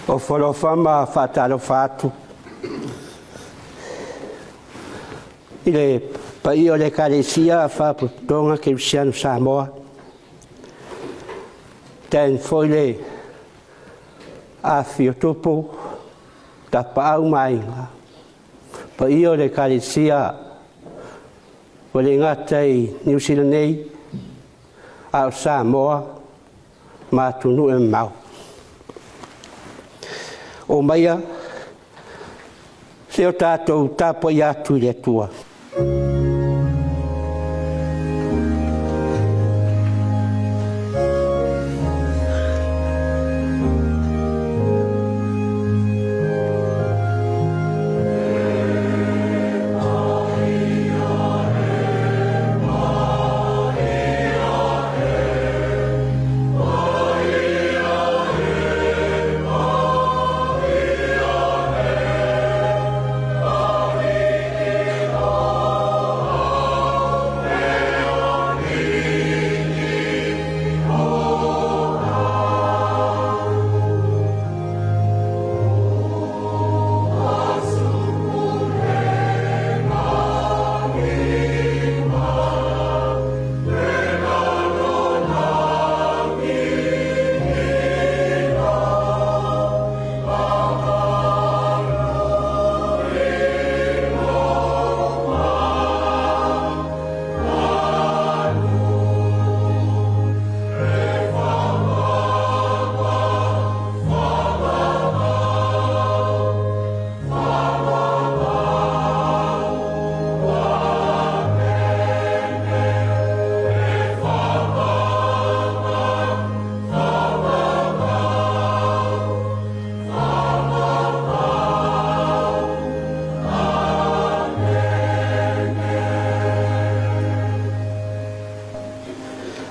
Ofo alofa ma faatalofa atu i le paia o le Ekalesia Faalapotopotoga Kerisiano Samoa, tainane foi le afifio o tupu, tapaau ma aiga, paia o le Ekalesia ua le gata i Niu Sila nei, a o Samoa ma atunuu e mamao. Oo maia se i o tatou tapuai atu i le Atua.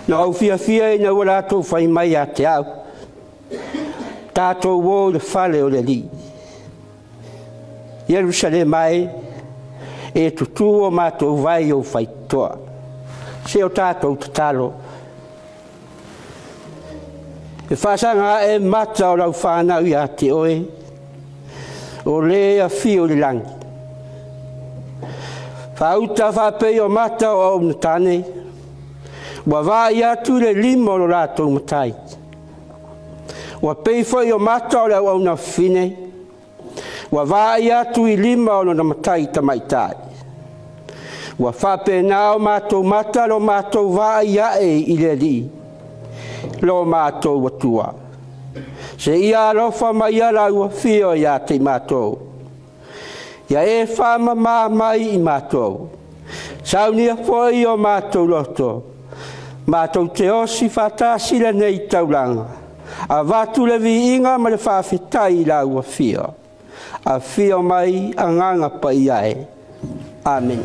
Na ou fiafia ina ua latou fai mai ia te au, tatou o i le fale o le Alii. Ierusalema e, e tutū o matou vae i ou faitotoa. Se o tatou tatalo. E faasaga ae mata o lau fanau ia te oe, o le afio i le lagi. Faauta faapei o mata o auauna tane, ua vaai atu i le lima o lo latou matai. Ua pei foi o mata o le auauna fafine, ua vaai atu i lima o lona matai tamaitai. Ua faapena o matou mata lo matou vaai ae i le Alii, lo matou Atua, seia alofa mai lau afio ia te i matou. Ia e faamama mai i matou, saunia foi o matou loto, matou te osi faatasi lenei taulaga, avatu le viiga ma le faafetai i lau afio. Afio mai Agaga Paia e. Amene.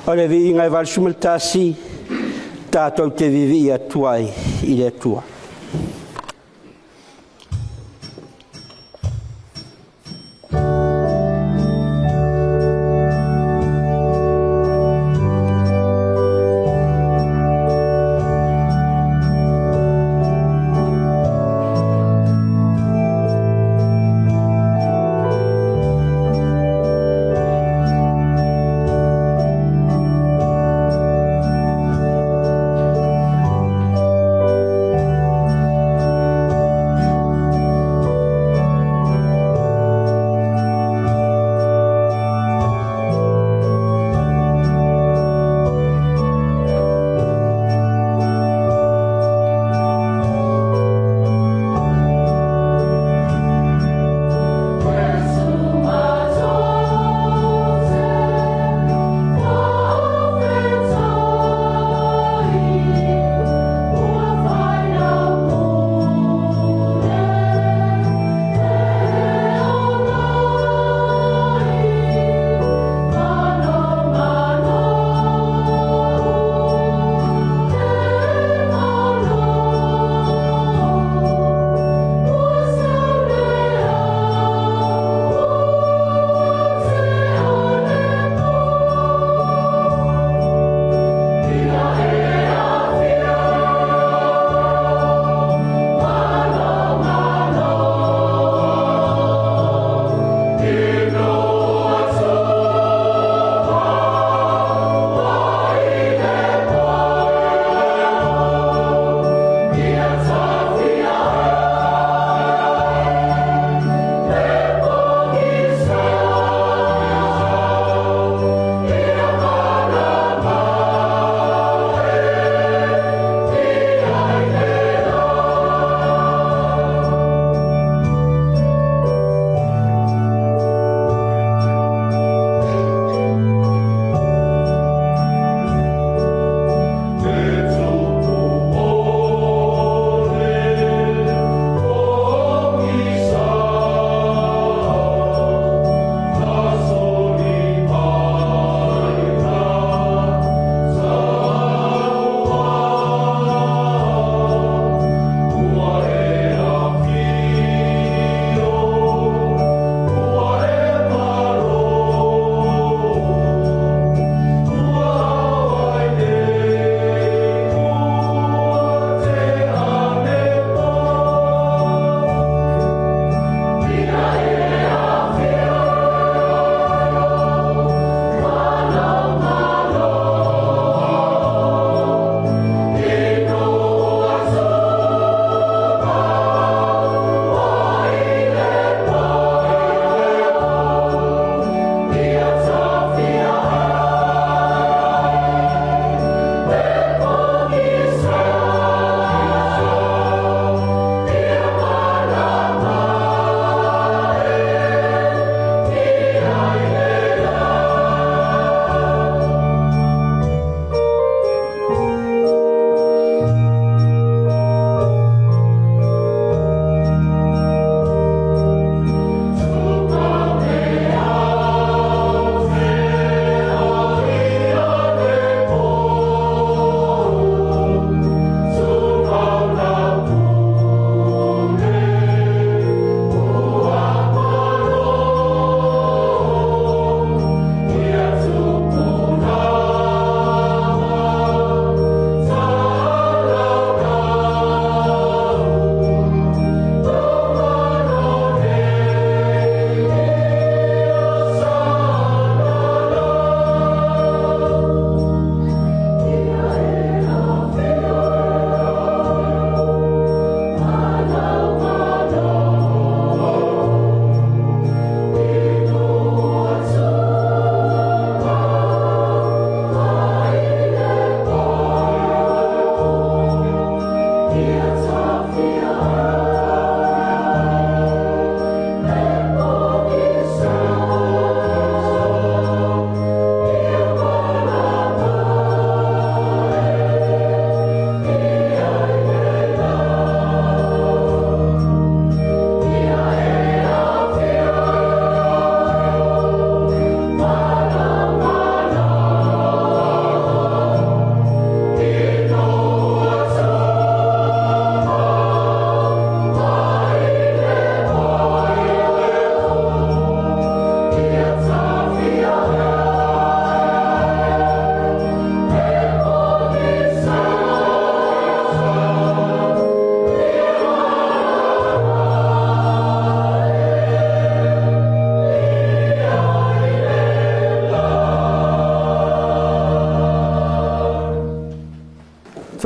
O le viiga e 81, tatou te vivii atu ai i le Atua.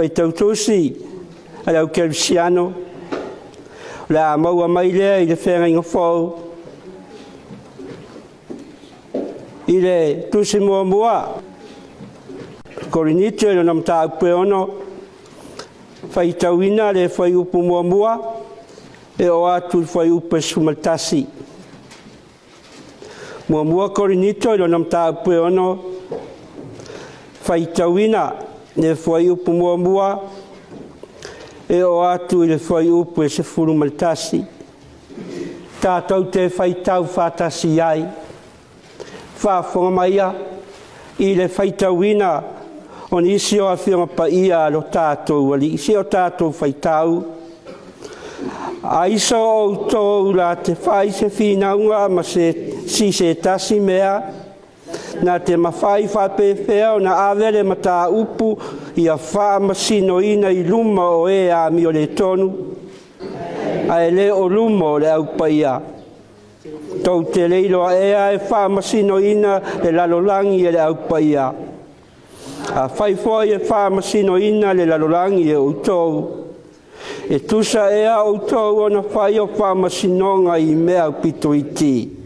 Faitautusi a le Au Kerisiano, o le a maua mai lea i le Feagaiga Fou, i le tusi muamua Korinito i lona mataupu e 6, faitauina le fuaiupu 1 e oo atu i le fuaiupu e 11. 1 Korinito i lona mataupu e 6, faitauina le fuaiupu 1 e oo atu i le fuaiupu e 11. Tatou te faitau faatasi ai, faafofoga maia i le faitauina o nisi o Afioga Paia a lo tatou Alii. Se o tatou faitau, aiso outou la te fai se finauga ma se si se tasi mea, na te mafai faapefea ona ave le mataupu ia faamasinoina i luma o e amioletonu, ae le o luma o le au paia. Tou te le iloa ea e faamasinoina le lalolagi e le au paia. Afai foi e faamasinoina le lalolagi e outou, e tusa ea outou ona fai o faamasinoga i mea aupito iti.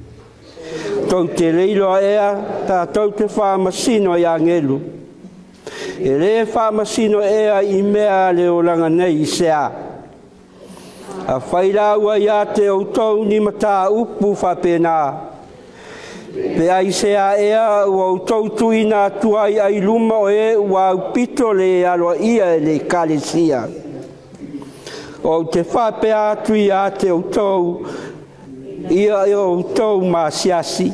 Tou te le iloa ea tatou te faamasino i agelu. E le faamasino ea i mea a le olaga nei i se a. Afai la ua ia te outou ni mataupu faapena, pe aisea ea ua outou tuuina atu ai ai luma o e ua aupito le aloaia e le Ekalesia. Ou te faapea atu ia te outou, ia e outou maasiasi.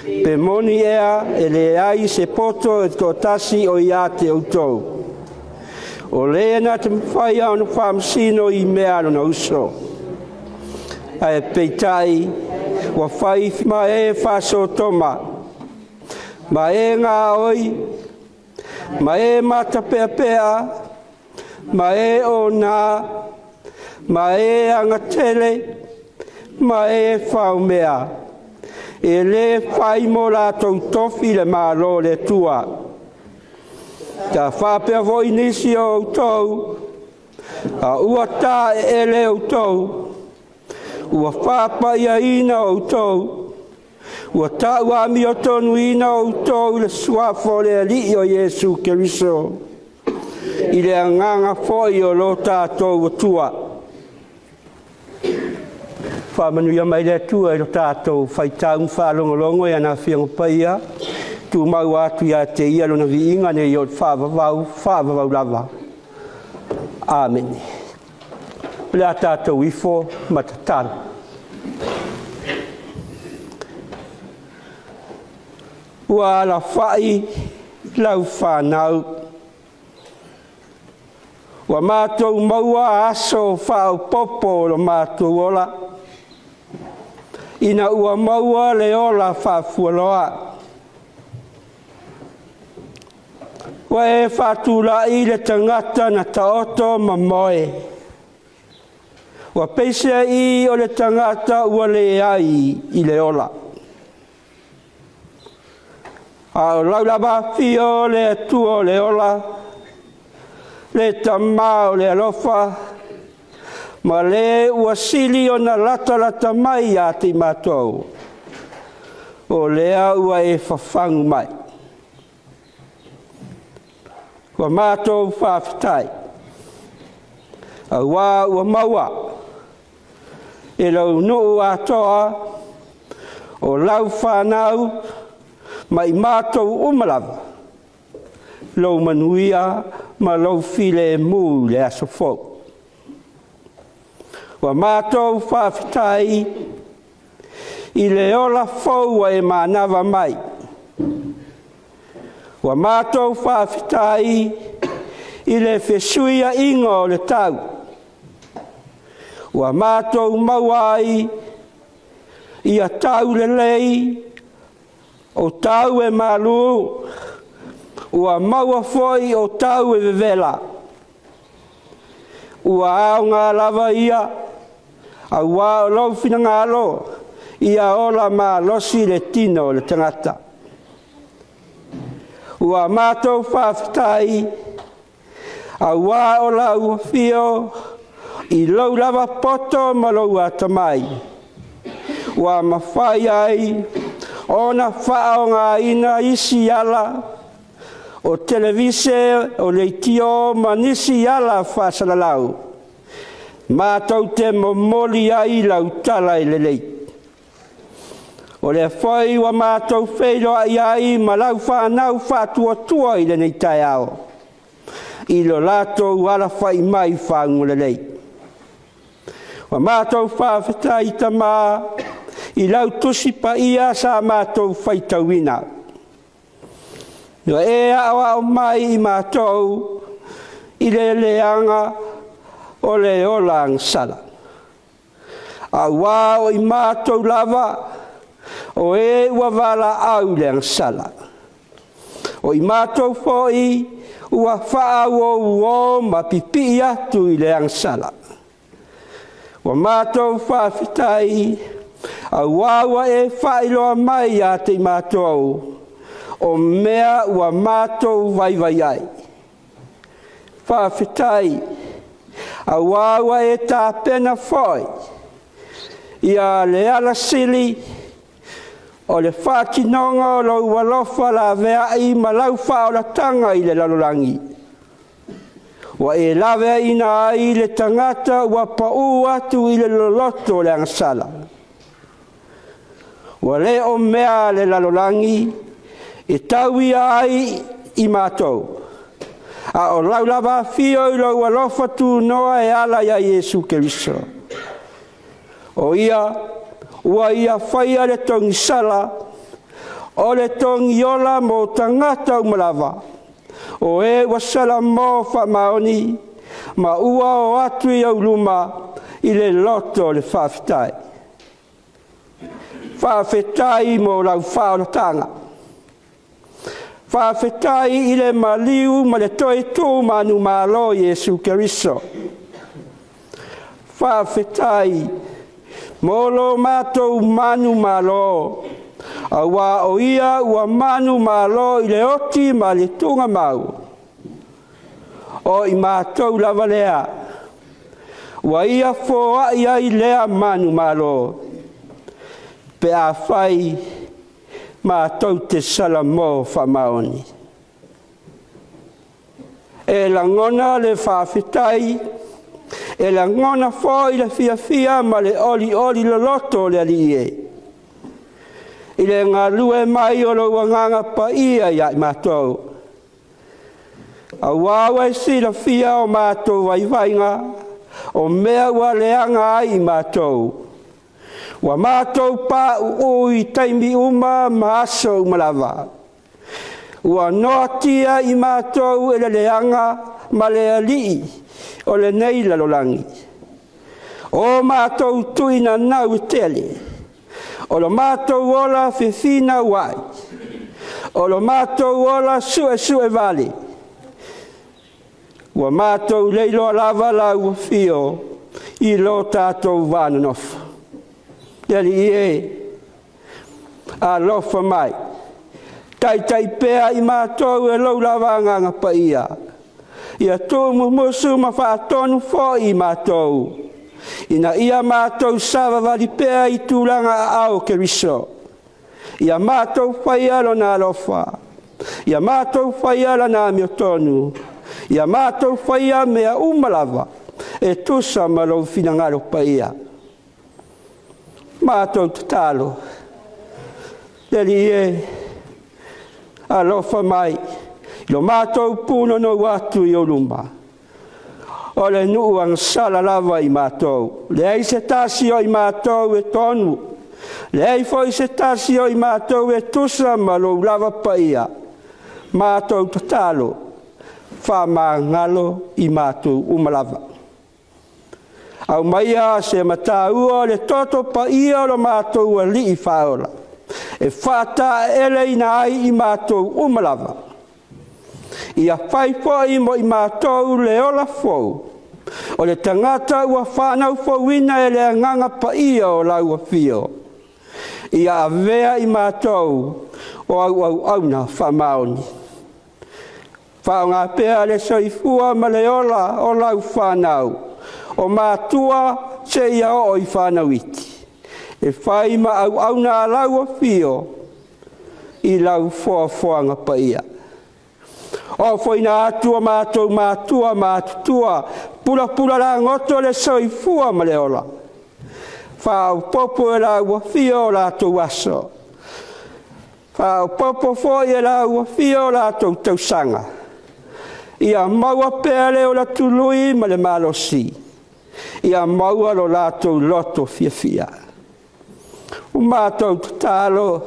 Pe moni ea e leai se poto e toatasi o ia te outou. O le na te mafai ona faamasino i mea a lona uso. Ae peitai, ua fai ma e faasotoma, ma e gaoi, ma e matapeapea, ma e ona, ma e agatele, ma e faumea. E le fai mo latou tofi le Malo o le Atua. Ta faapea foi nisi o outou, a ua taeele outou, ua faapaiaina outou, ua tauamiotonuina outou i le suafa o le Alii o Iesu Keriso, i le agaga foi o lo tatou Atua. Faamanuia mai le Atua i lo tatou faitau ma faalogologo i ana Afioga Paia, tumau atu ia te Ia Lona viiga nei o le faavavau, faavavau lava. Amene. O le a tatou ifo ma tatalo. Ua alafai lau fanau, ua matou maua aso faaopoopo o lo matou ola, ina ua maua le ola faafualoa. Ua e faatulai le tagata na taoto ma moe. Ua peiseai o le tagata ua leai i le ola. A o lau lava afio o le Atua o le ola, le Tama o le alofa, ma le ua sili ona latalata mai ia te i matou, o lea ua e fafagu mai. Ua matou faafetai, auā ua maua e lau nuu atoa o lau fanau ma i matou uma lava, lou manuia ma lou filemu i le aso fou. Ua matou faafetai i le ola fou ua e manava mai. Ua matou faafetai i le fesuiaiga o le tau. Ua matou maua ai ia tau lelei, o tau e malu, ua maua foi o tau e vevela. Ua aoga lava ia, auā o lou finagalo, ia ola malosi le tino o le tagata. Ua matou faafetai, Auā o lau afio i lou lava poto ma lou atamai, ua mafai ai ona faaaogaina isi ala o televise, o leitio ma nisi ala faasalalau, matou te momoli ai lau tala e lelei. O lea foi ua matou feiloai ai ma lau fanau faatuatua i lenei taeao, i lo latou alafai mai faguga lelei. Ua matou faafetai Tama i lau Tusi Paia sa matou faitauina. Ua e aoao mai i matou i le leaga o le ola agasala. Auā o i matou lava, o e ua valaau i le agasala. O i matou foi ua faauouo ma pipii atu i le agasala. Ua matou faafetai, auā ua e faailoa mai ia te i matou, o mea ua matou vaivai ai. Faafetai, auā ua e tapena foi ia le alasili o le faatinoga o lou alofa laveai ma lau faaolataga i le lalolagi. Ua e laveaiina ai le tagata ua pau atu i le loloto o le agasala. Ua le o mea le lalolagi e tauia ai i matou, a o lau lava afio i lou alofa tunoa e ala ia Iesu Keriso. O ia ua ia faia le togisala, o le togiola mo tagata uma lava, o e ua salamo faamaoni, ma ua o atu i ou luma i le loto o le faafetai. Faafetai mo lau faaolataga. Faafetai i le maliu ma le toe tu manumalo Iesu Keriso. Faafetai mo lo matou manumalo, auā o ia ua manumalo i le oti ma le tugamau. O i matou lava lea, ua ia foai ai lea manumalo, pe afai matou te salamo faamaoni. E lagona le faafetai, e lagona foi le fiafia ma le olioli loloto o le Alii e, i le galue mai o lou agaga paia ia i matou. Auā ua e silafia o matou vaivaiga, o mea ua leaga ai i matou. Ua matou pauu i taimi uma ma aso uma lava. Ua noatia i matou e le leaga ma le alii o lenei lalolagi. O matou tuinanau e tele, o lo matou ola fefinauai, o lo matou ola suesue vale, ua matou le iloa lava lau afio i lo tatou va nonofo. Le Alii e, alofa mai, taitai pea i matou e lou lava agaga paia, ia tuumumusu ma faatonu foi i matou, ina ia matou savavali pea i tulaga aao o Keriso. Ia matou faia lona alofa, ia matou faia lana amiotonu, ia matou faia mea uma lava e tusa ma lou finagalo paia. Matou tatalo, le Alii e, alofa mai, i lo matou punonou atu i ou luma, o le nuu agasala lava i matou. Leai se tasi o i matou e tonu, leai foi se tasi o i matou e tusa ma lou lava paia. Matou tatalo, faamagalo i matou uma lava. Aumaia se mataua o le toto paia o lo matou Alii faaola, e faataeleina ai i matou uma lava. Ia fai foi mo i matou le ola fou, o le tagata ua fanau fouina e le agaga paia o lau afio. Ia avea i matou o au auauna faamaoni. Faaaoga pea le soifua ma le ola o lau fanau, o matua seia oo i fanau iti, e fai ma auauna a lau afio i lau foafoaga paia. Ofoina atu o matou matua matutua, pulapula lagoto le soifua ma le ola, faaopoopo e lau afio o latou aso, faaopoopo foi e lau afio o latou tausaga, ia maua pea le ola tului ma le malosi, ia maua lo latou loto fiafia. Ua matou tatalo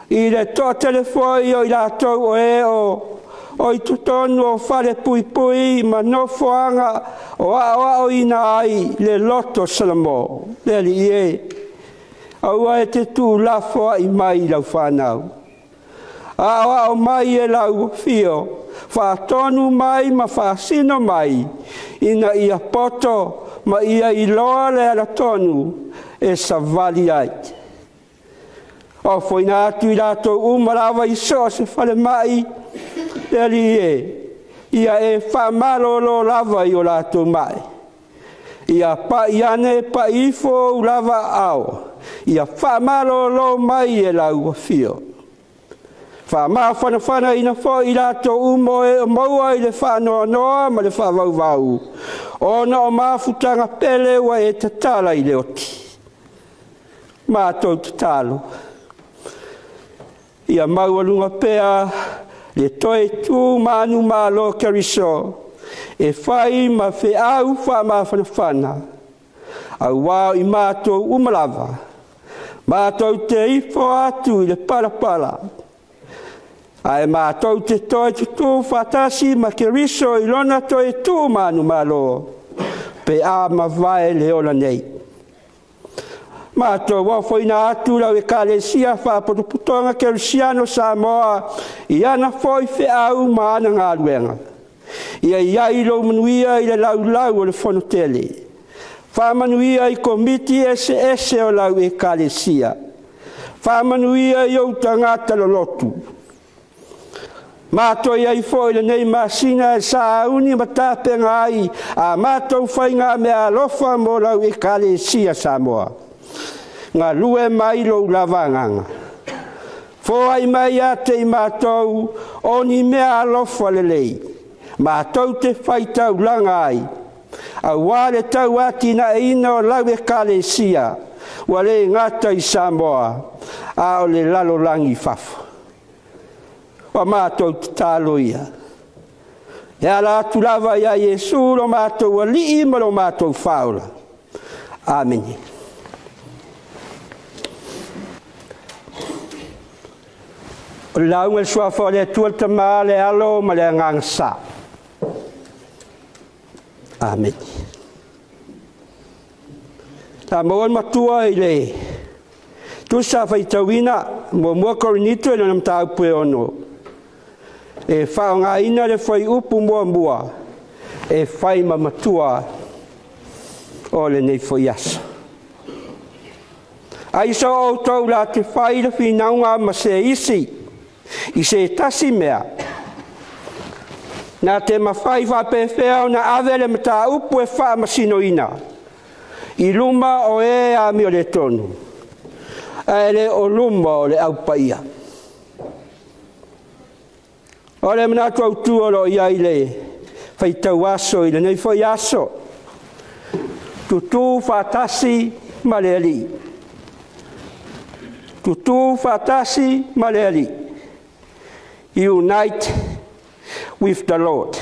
i le toatele foi o i latou o e o i totonu o falepuipui ma nofoaga o aoaoina ai le loto Salamo, le Alii e, aua e te tuulafoai mai i lau fanau. Aoao mai e lau afio, faatonu mai ma faasino mai, ina ia poto ma ia iloa le alatonu e savali ai. Ofoina atu i latou uma lava i so o se falemai, le Alii e, ia e faamalolo lava i o latou mai. Ia pai ane, pai ifo ou lava aao, ia faamalolo mai e lau afio. Faamafanafanaina foi i latou uma o e o maua i le faanoanoa ma le faavauvau, ona o mafutaga pele ua e tatala i le oti. Matou tatalo, ia maualuga pea le toe tu manumalo o Keriso e fai ma feau faamafanafana, auā o i matou uma lava, matou te ifo atu i le palapala, ae matou te toe tutū faatasi ma Keriso i lona toe tu manumalo, pe a mavae le ola nei. Matou ofoina atu lau Ekalesia Faapotopotoga Kerisiano Samoa i ana foi feau ma ana galuega. Ia i ai lou manuia i le laulau o le Fono Tele. Faamanuia i komiti eseese o lau Ekalesia. Faamanuia i ou tagata lolotu. Matou i ai foi i lenei masina e sauni ma tapena ai a matou faiga meaalofa mo lau Ekalesia Samoa. Galue mai lou lava agaga. Foai mai ia te i matou o ni mea alofa lelei, matou te faitaulaga ai, auā le tauatinaeina o lau Ekalesia, ua le gata i Samoa, a o le lalolagi i fafo. Ua matou tatalo ia, e ala atu lava ia Iesu lo matou Alii ma lo matou Faaola. Amene. O le lauga i le suafa o le Atua le Tama, le Alo ma le Agaga Sa. Amene. Ta maua le matua i le tusa faitauina 1 Korinito i lona mataupu e 6, e faaaogaina le fuaiupu 1 e fai ma matua o lenei foi aso. Ai so outou la te fai le finauga ma se isi i se tasi mea, na te mafai faapefea ona ave le mataupu e faamasinoina i luma o e amioletonu, ae le o luma o le aupaia. O le manatu autu o lo o i ai le faitau aso i lenei foi aso, tutū faatasi ma le Alii. Tutū faatasi ma le Alii. Unite with the Lord.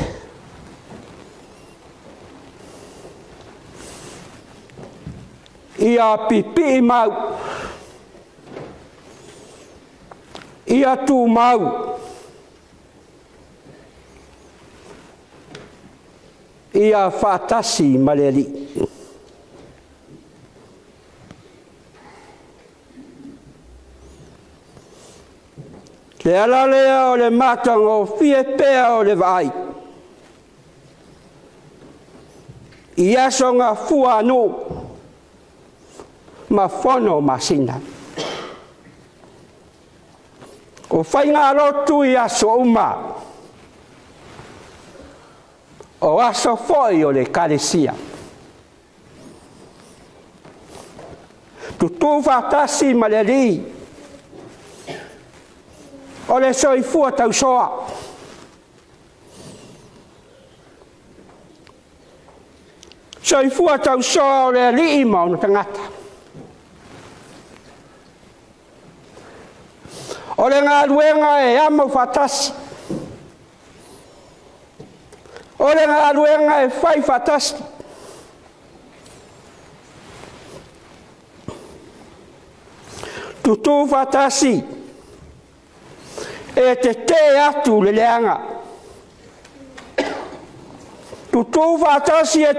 Ia pipii mau, ia tumau, ia faatasi ma le Alii. Le ala lea o le matagofie pea o le vaai i aso gafua nuu ma fono masina. O faigalotu i aso uma. O aso foi o le Ekalesia. Tutū faatasi ma le Alii, o le soifua tausoa. Soifua tausoa o le Alii ma ona tagata. O le galuega e amo faatasi. O le galuega e fai faatasi. Tutu faatasi e tetee atu le leaga. Tutu faatasi e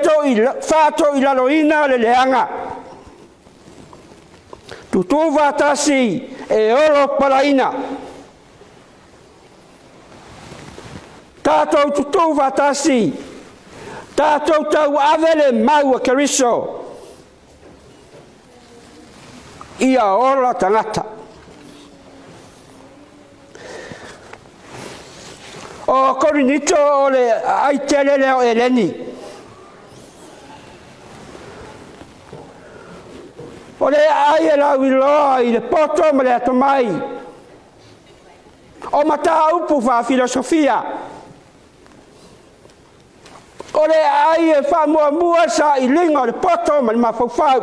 faatoilaloina le leaga. Tutu faatasi e olo palaina. Tatou tutu faatasi, tatou tauave le mau a Keriso, ia ola tagata. O Korinito o le aai tele lea o Eleni. O le aai e lauiloa i le poto ma le atamai, o mataupu faafilosofia. O le aai e faamuamua sailiga o le poto ma le mafaufau.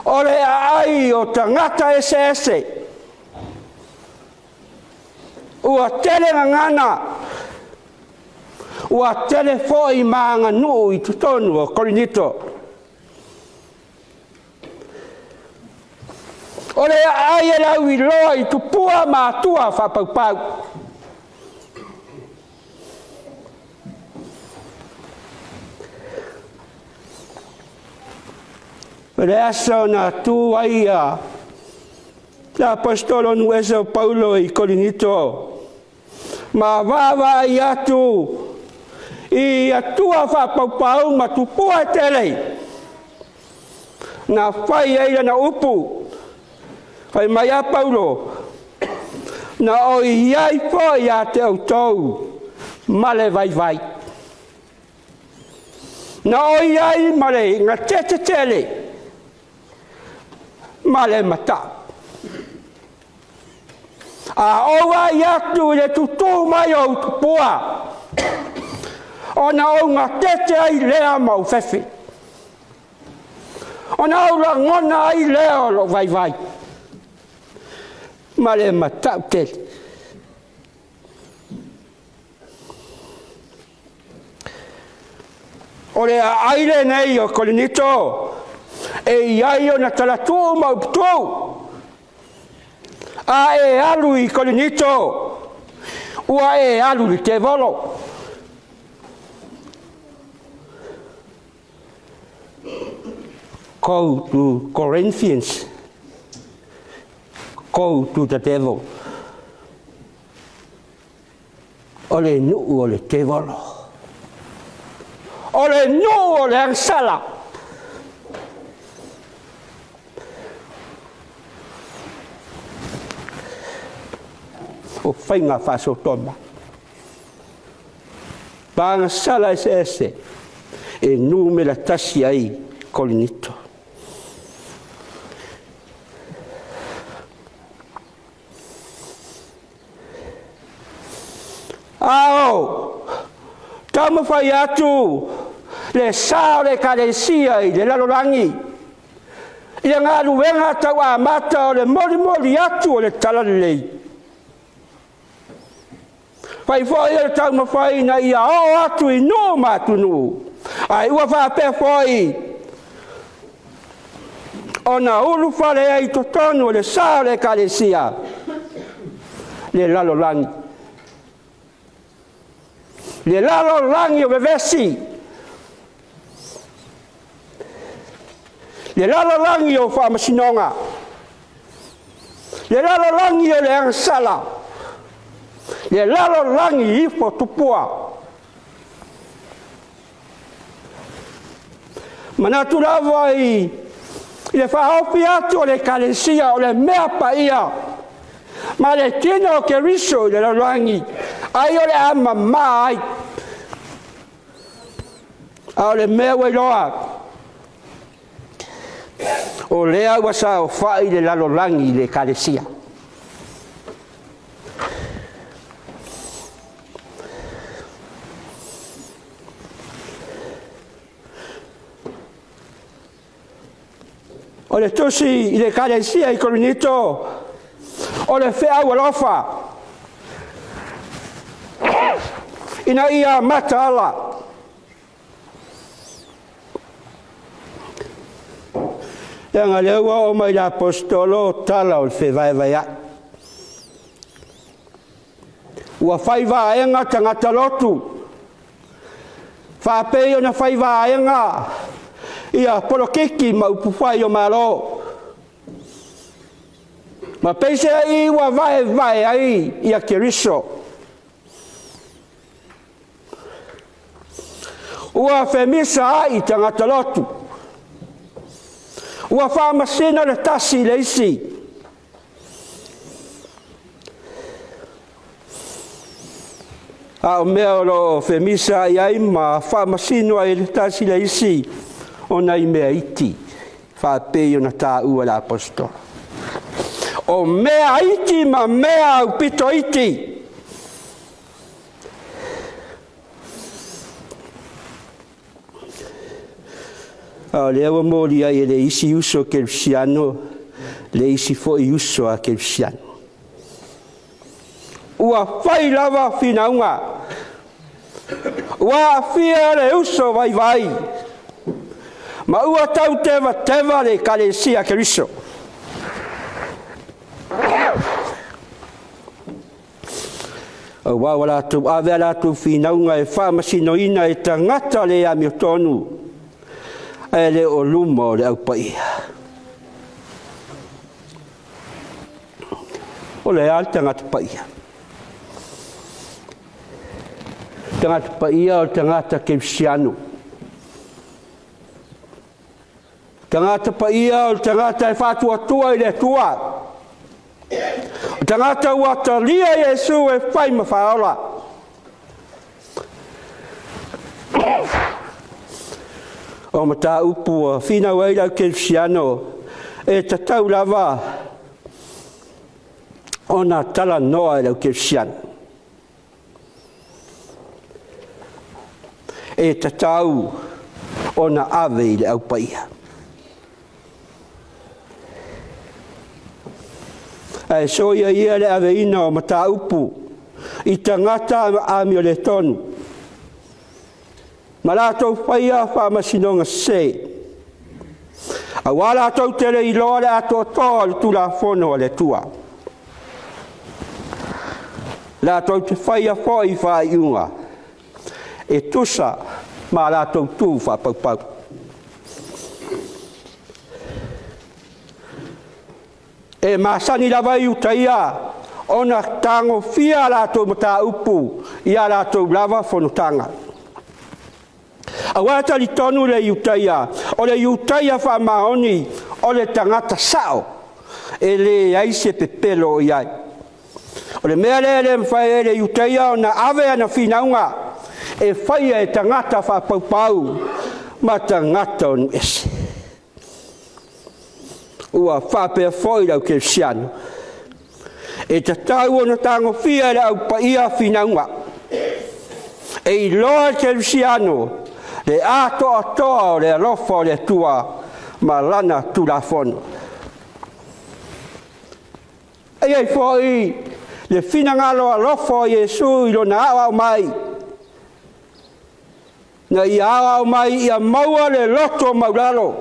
O le aai o tagata eseese. Ua tele gagana, ua tele foi ma aganuu i totonu o Korinito. O le aai e lauiloa i tupua ma atua faapaupau. O le aso na tu ai a le aposetolo nuese o Paulo i Korinito, ma vaavaai atu i atua faapaupau ma tupua e tele, na fai ai lana upu, fai mai a Paulo, na o i ai foi ia te outou ma le vaivai. Na o i ai ma le gatete tele ma le matau. A ou ai atu i le tutū mai o utupua, ona ou gatete ai lea ma ou fefe. Ona ou lagona ai lea o lou vaivai ma le matau tele. O le aai lenei o Korinito, e i ai ona talatuu ma uputu. A e alu i Korinito, ua e alu i le tevolo. Go to Corinthians, go to the devil. O le nuu o le tevolo. O le nuu o le agasala. O faiga faasotoma. Pagasala eseese e numera tasi ai Korinito. Ao, taumafai atu le sa o le Ekalesia i le lalolagi, i le galuega tauamata o le molimoli atu o le talalelei. Fai foi o le taumafai ina ia oo atu i nuu ma atunuu, ai ua faapea foi ona ulufale ai i totonu o le sa o le Ekalesia le lalolagi. Le lalolagi o vevesi, le lalolagi o faamasinoga, le lalolagi o le agasala, le lalolagi ifo tupua. Manatu lava i le faaofi atu o le Ekalesia o le mea paia ma le tino o Keriso i le lalolagi. Ai o le a mamā ai. A o le mea ua iloa, o lea ua saofai le lalolagi i le Ekalesia. O le tusi i le Ekalesia i Korinito, o le feau alofa, ina ia mataala. Leaga lea ua oo mai i le aposetolo tala o le fevaevaeai. Ua fai vaega tagata lotu, faapei ona fai vaega ia polokiki ma upufai o Malo. Ma peiseai ua vaevae ai ia Keriso. Ua femisaai tagata lotu. Ua faamasino le tasi i le isi. A o mea o lo o femisaai ai ma faamasino ai le tasi i le isi, o nai mea iti, faapei ona taua e le aposetolo. O mea iti ma mea aupito iti. A o lea ua moli ai e le isi uso kerisiano, le isi foi uso a kerisiano. Ua fai lava finauga, ua aafia le uso vaivai, ma ua tautevateva le Ekalesia Keriso. Aua ua latou ave a latou finauga e faamasinoina e tagata le amiotonu, ae le o luma o le aupaia. O le a le tagata paia? Tagata paia o le tagata kerisiano. Tagata paia o le tagata e faatuatua i le Atua. O tagata ua talia Iesu e fai ma faaola. O mataupu ua finau ai le kerisiano e tatau lava ona talanoa e le kerisiano. E tatau ona ave i le aupaia. Ae soia ia le aveina o mataupu i tagata amioletonu, ma latou faia faamasinoga sese, aua latou te le iloa le atoatoa o le Tulafono a le Atua. Latou te faia foi faaiuga e tusa ma latou tu faapaupau. E masani lava i Iutaia ona tagofia a latou mataupu i a latou lava fonotaga. Aua talitonu le Iutaia, o le Iutaia faamaoni, o le tagata sao, e leai se pepelo o i ai. O le mea lea e le mafai ai le Iutaia ona ave ana finauga e faia e tagata faapaupau ma tagata o nuuese. Ua faapea foi le aukerisiano, e tatau ona tagofia e le aupaia finauga. E iloa e le kerisiano le atoatoa o le alofa o le Atua ma lana Tulafono. E i ai foi le finagalo alofa o Iesu i lona aoao mai, na ia aoao mai ia maua le loto maulalo,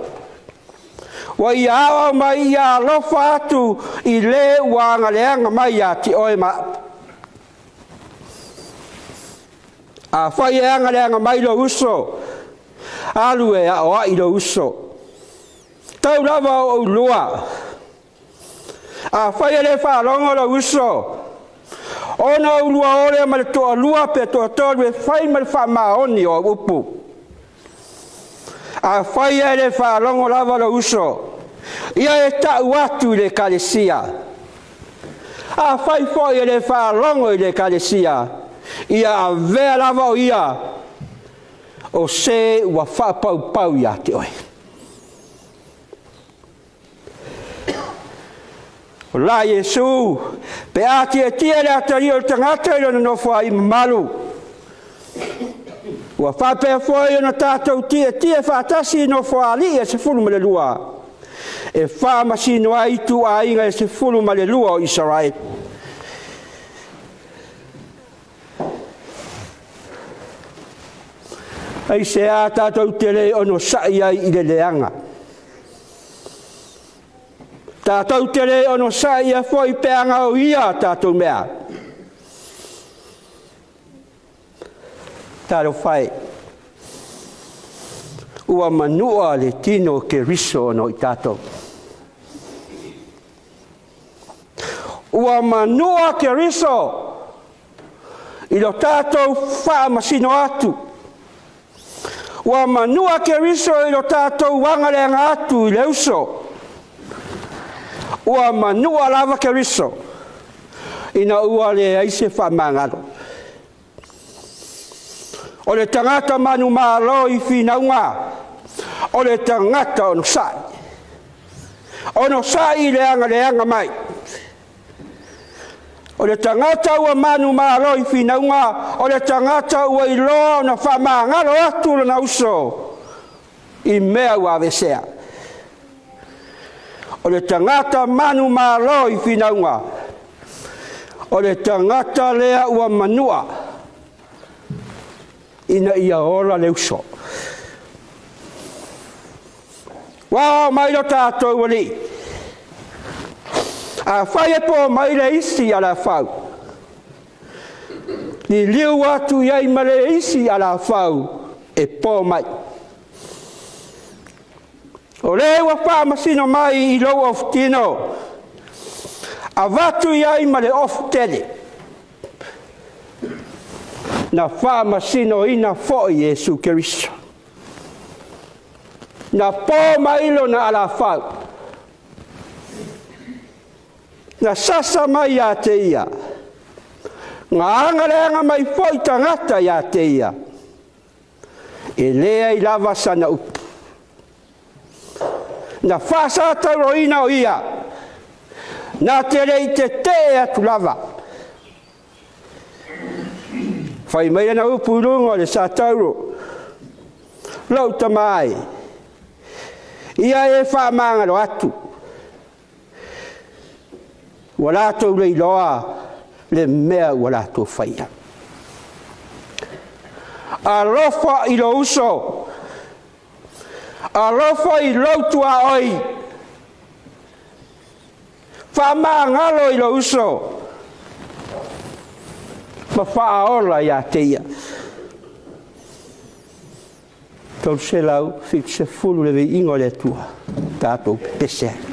ua ia aoao mai ia alofa atu i le ua agaleaga mai ia te oe ma au. A fai e agaleaga mai lou uso, alu e aoai lou uso. Tau lava o oulua. A fai e le faalogo lou uso, ona oulua o lea ma le toalua pe toatolu e fai ma le faamaoni o au upu. A fai e le faalogo lava lou uso, ia e tau atu i le ekalesia. A fai foi e le faalogo i le ekalesia, Ia avea lava o ia o se ua faapaupau ia te oe. O la Iesu, pe a tietie le atalii o le tagata i lona nofoai mamalu, ua faapea foi ona tatou tietie faatasi i nofoalii e 12, e faamasino ai ituaiga e 12 o Isaraelu. Aisea tatou te le onosai ai i le leaga? Tatou te le onosai foi pe a gaoia a tatou mea. Talofa e, ua manua le tino o Keriso ona o i tatou. Ua manua Keriso i lo tatou faamasino atu. Ua manua Keriso i lo tatou agaleaga atu i le uso. Ua manua lava Keriso ina ua leai se faamagalo. O le tagata manumalo i finauga, o le tagata onosai. Onosai i le agaleaga mai. O le tagata ua manumalo i finauga, o le tagata ua iloa ona faamagalo atu lona uso i mea ua aveesea. O le tagata manumalo i finauga, o le tagata lea ua manua ina ia ola le uso. Ua oo mai lo tatou Alii, afai e po mai le isi alafau, liliu atu i ai ma le isi alafau e po mai. O le ua faamasino mai i lou ofutino, avatu i ai ma le ofu tele, na faamasinoina foi Iesu Keriso. Na po mai lona alafau, na sasa mai ia te ia, na agaleaga mai foi tagata ia te ia, e leai lava sana upu. Na faasatauroina o ia, na te le i tetee atu lava. Fai mai ana upu i luga o le satauro, lou tama e, ia e faamagalo atu, ua latou le iloa le mea ua latou faia. Alofa i lou uso, alofa i lou tuaoi, faamagalo i lou uso, ma faaola ia te ia. 370 le viiga o le Atua, tatou pepese ai.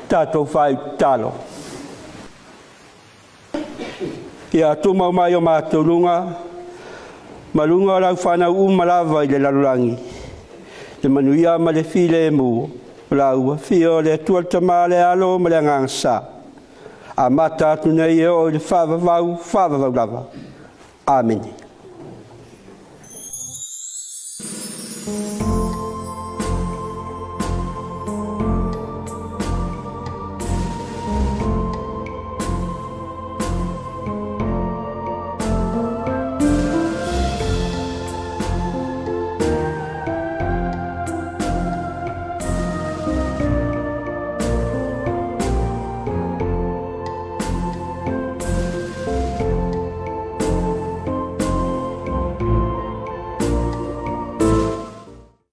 Tatou faaiu tatalo. Ia tumau mai o matou luga, ma luga o lau fanau uma lava i le lalolagi, le manuia ma le filemu, o la ua afio o le Atua le Tama le Alo ma le Agaga Sa, amata atu nei e oo i le faavavau, faavavau lava. Amene.